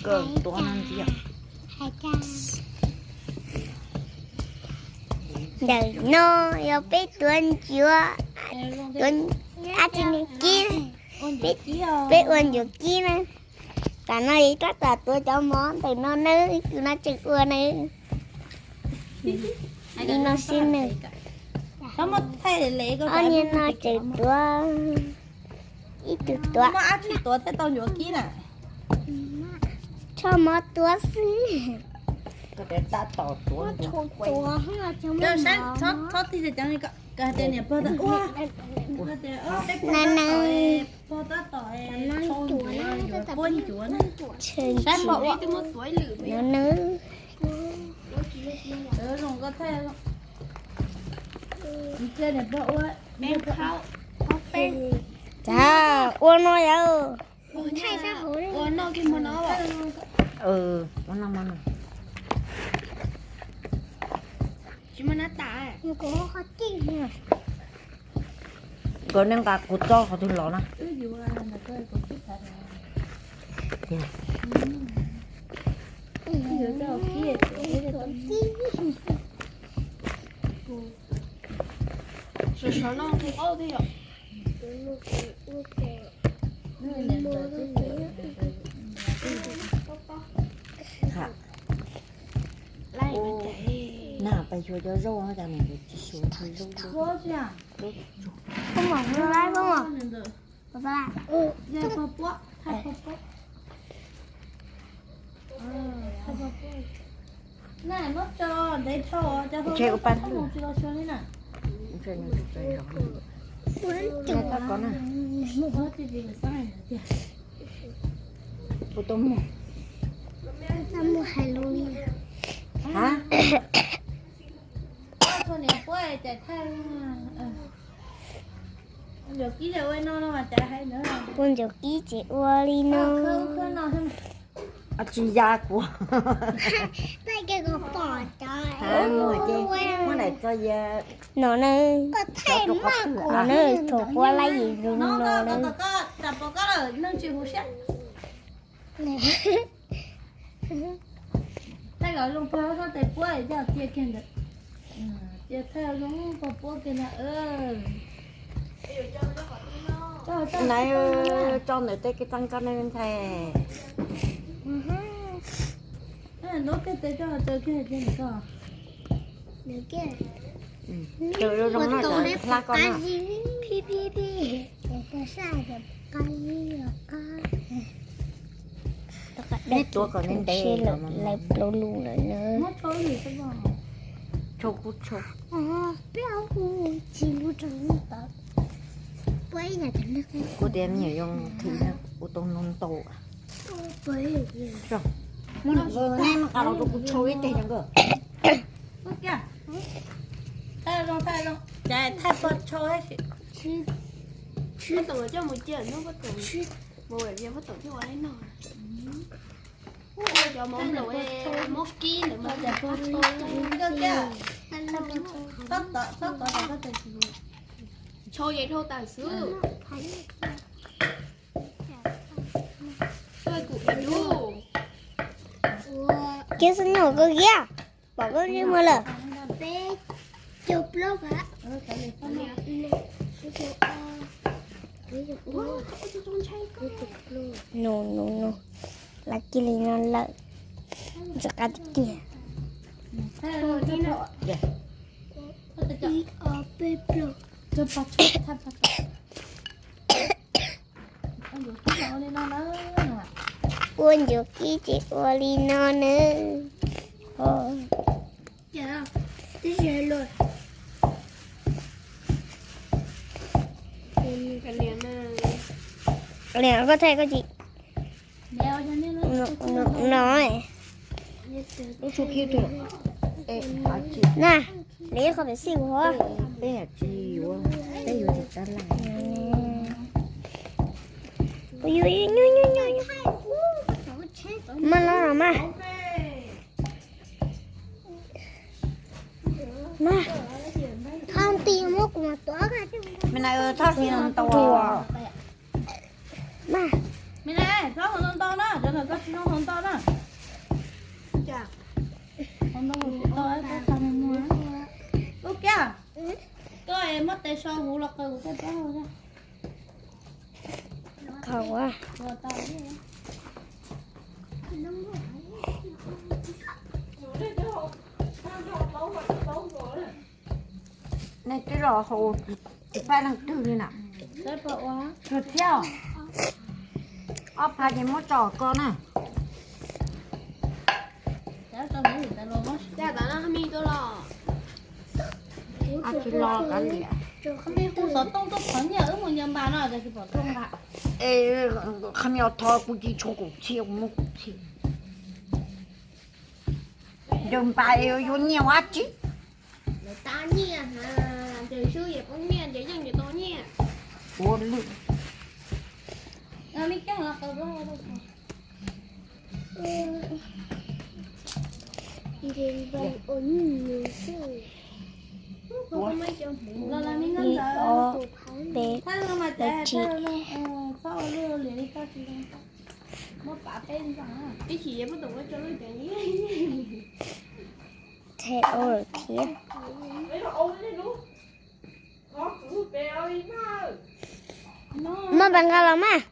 Kawg tuav no ntxiv. Ntawm no yog peb tuav ncuav, tuav ab tsi ne kib, peb ua ncuav kib na. Tam no tab tom tuav cov mov ntawm no nawb, tus no tseem ua nawb. Ib no sib nws, ob niag no tseem tuav, ib tug tuav. Tsho mov tuav xwb. Na na, no na. Cas ua no yom. Nkawd nej nqa kuv txob qhov twg los na. Na pais xyuas cov zaub cas nws tsis xyuas zaub. Ua tau mus. Ua ncuav kib ces ua li no. Tsis ya kuv. Muab daim tso ya. No na, no na, thaum qua laib yim zoo no na. Thaij kom zoo puag txoj tes puab coj cia kiag ntawd. Cia thaij zoo puag puab kiag ntawd. Nais, tso ntawm tej kev txaj koj ne ntxhais. Ntub kiag tes tso tsaws kiag cia ntawm koj. Tsaws zoo zoo no, hlab koj na. Neb tuav kom ntev ntev lawm, lawv plaub lus lawm na. Tshau kuj tshau. Kuv tias me nyuam zoo thim na, kuv tau nug ntau. Muab nws nqaij los rau kuv tshau ib teg rau nkawd. Thaij zoo, thaij zoo. Cas thaij pog tshau tab sis. Pob Toom coj mus cia hnub Pob Toom, mus Pob Toom thiaj ua li no. Ua cov mov nplaum, mov kib ntawd mas cas pog tshau. Tshau ces dhau tawm xwb. Kiag xwb nyuam koj kiag, pom koj ntsej muag lawm. Peb caug plaub. No no no, lawv cia li no lawm. Ntxim qab tiag tiag. Ib ob peb plaub. Ua ncuav kib ces ua li no nawb. Liam, koj thaij koj tsis. No, na, liam qhov pem xij ua. Peb tsis yuav, peb yuav tus tab laj. Mas no los mas. Mas thauj ti muab kuv mas tuav. Me na, thauj ti no ntau. Mas me na, thauj no ntau na, cov Koj tsis zoo hau ntau na. Hau ntau tsis tau, koj txhob muag. Lub kiab, koj es muab tes so huv los qaws kuv tej plaub hau. Khaus. Nej twb los haus tsis pab leej twg li na. Tsuag thiab. Ob phav ces muab tso ko na. Tsis los kav liam. Xov tooj tuaj thov nyiaj wb mus ncaws npas no, tsis pom tuaj nqa. Es qhov me os, thov kuv tsis tshuav kaum txhiab, kuv muab kaum txhiab. Ncaws npas yuav nyiaj ua dab tsi? Lawv tab nyiaj, ncaws swb yuav poob nyiaj, ncaws yeej yuav tau nyiaj. Ua lwm. Ib, ob, peb, plaub, tsib. Txhe ua lawm thiab. Muab npas nqa los mas.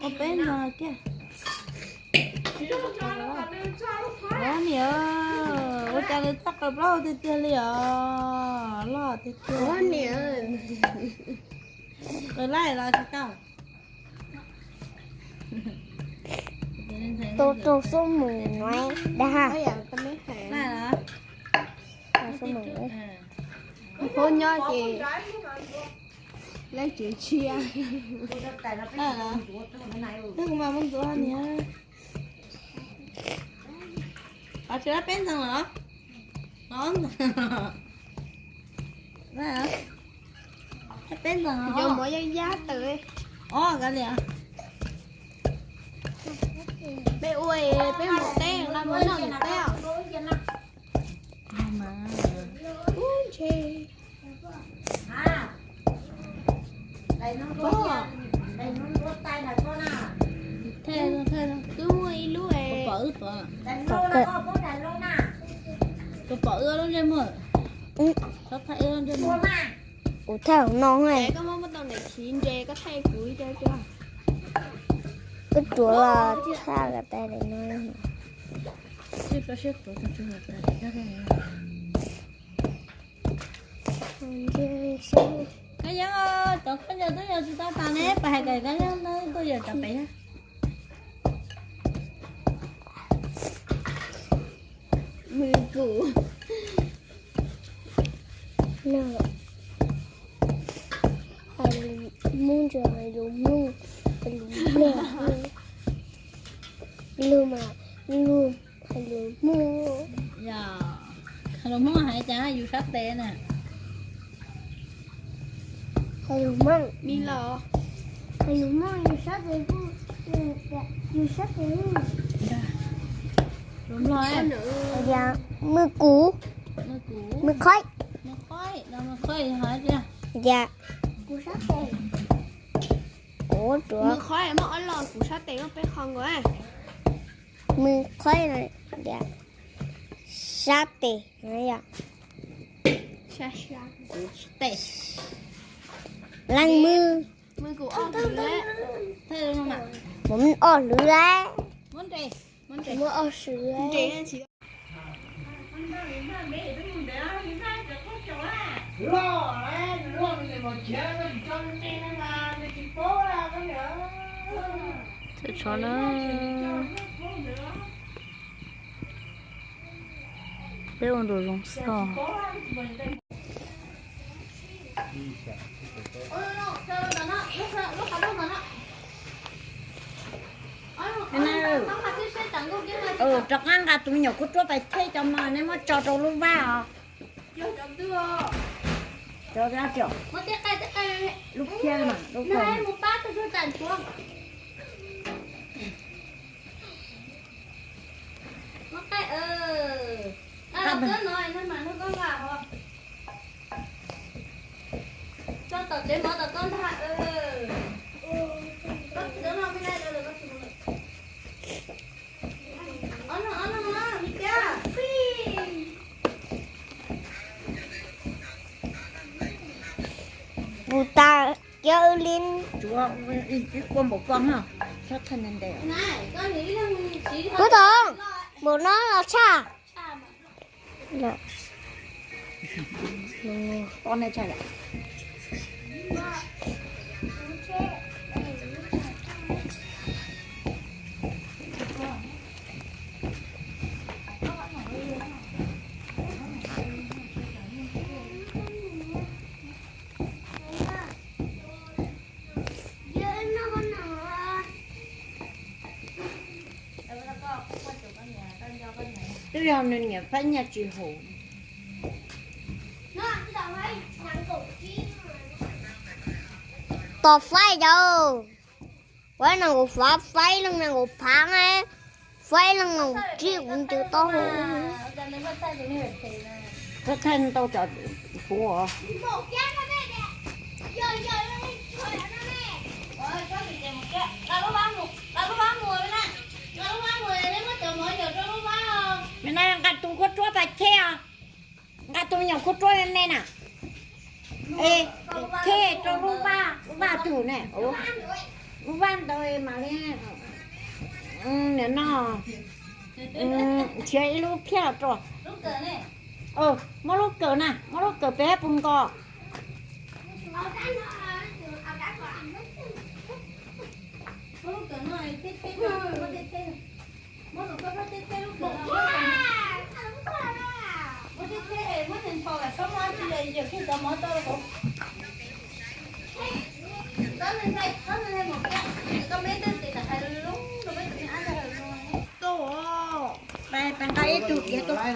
Ua peb no kiag. Ua niam, ua cas nws txhob qaws plaub hau tiag tiag li os, loj tiag tiag. Qaws laij los tsis tau. Tau rau xub mus no dag ha. Xub mus. Phob nyob ces laib tsev tshiab. Kuv mam muab ntxuav niam. Qhov tsis peb ntxees los? Peb ntxees os. Yog muab yaj yaj tawm. Os, kav liam. Peb ua, peb mus teb, nqa muab noj nws teb os. Twb muaj ib lub, pom wb tuav, tus pom wb lub ntsej muag. Kuv thaij no, koj muab tau ntawm chiv ntses koj thaij kuv ib co. Koj tuav los thaij los tas li no. Kab yeeb, cov khaub ncaws twb yog tsis tau tas ne, pas hais kom kab yeeb tuaj yawm cov pem. Mws kuv. Hais lus Hmoob, hais lus Hmoob, hais lus Nplog, lus mas lus, hais lus Hmoob. Hais lus Hmoob hais cas yus sab tes na. Hais lus Hmoob, hais lus Hmoob yus sab tes, yus sab tes. Mws kuv, mws qhoib. Yam, kuv sab tes. Kuv tuav. Mws qhoib muaj ob lo, kuv sab tes muaj peb qho nkaus. Mws qhoib, yam, sab tes, yam, leej mws. Mws ob swv lawm. Tshov na. Peb ua nraum zoov xwb. Rov qab nqa tus me nyuam kub ruab pais theb cov mov nej muab tso rau lub vaj os. Lub phiab, lub, mus pab tus tub tas nchuav. Muab qaij, qa mus Li, ua npaum ko, txhob thaij ntev ntev. Tub Toom, npaum no los tshaj. Twb yog nws niam faib nyaj tsis haum. Tos faib yau, faib nees nkaum fav, faib leej nees nkaum phav, faib leej nees nkaum tsib kuv ncaws taub hau. Thaij tau cov puv os. Nqa tus khuab ruab pas cheb os. Nqa tus me nyuam khuab ruab me me na, es cheb rau lub vaj, lub vaj twg ne, lub vaj ntawd mam li, nim no nrhiav ib lub phiaj rau. Muab lub kawm na, muab lub kawm peb puag nkaus. Nqa ib tug kiag tuaj.